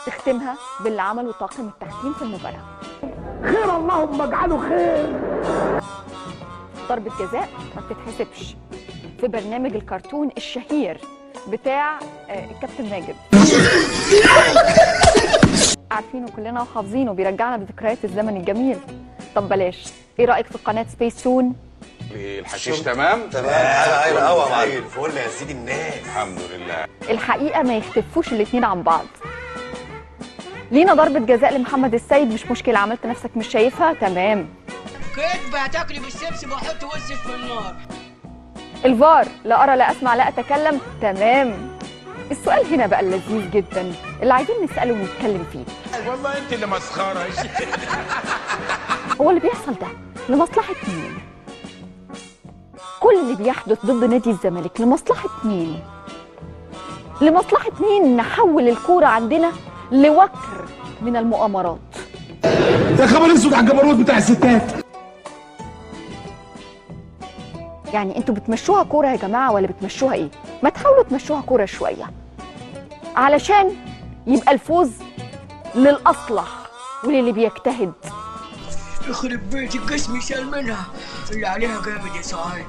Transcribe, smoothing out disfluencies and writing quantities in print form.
تختمها باللي عمله طاقم التحكيم في المباراة. خير اللهم اجعله خير. ضربة جزاء ما بتتحسبش في برنامج الكرتون الشهير بتاع الكابتن ماجد. عارفينه كلنا وحافظينه، بيرجعنا بذكريات الزمن الجميل. طب بلاش، ايه رأيك في قناة سبيس تون؟ الحشيش تمام؟ تمام، حاجة قوي يا معلم. الفل يا سيدي الناس. الحمد لله. الحقيقة ما يختفوش الاثنين عن بعض. لينا ضربة جزاء لمحمد السيد، مش مشكلة، عملت نفسك مش شايفها، تمام. كدبة هتاكلي بالسمسم واحط وشك في النار. الفار لا أرى لا أسمع لا أتكلم، تمام. السؤال هنا بقى اللذيذ جدا اللي عايزين نسأله ونتكلم فيه. والله أنت اللي مسخرة. هو اللي بيحصل ده لمصلحة مين؟ كل اللي بيحدث ضد نادي الزمالك لمصلحة مين؟ لمصلحة مين نحول الكورة عندنا لوكر من المؤامرات؟ يا خبر اسود على الجبروت بتاع الستات. يعني انتوا بتمشوها كورة يا جماعة ولا بتمشوها ايه؟ ما تحاولوا تمشوها كورة شوية علشان يبقى الفوز للأصلح وللي بيجتهد. يخرب بيت الجسم شال منها اللي عليها جامد يا سعاد.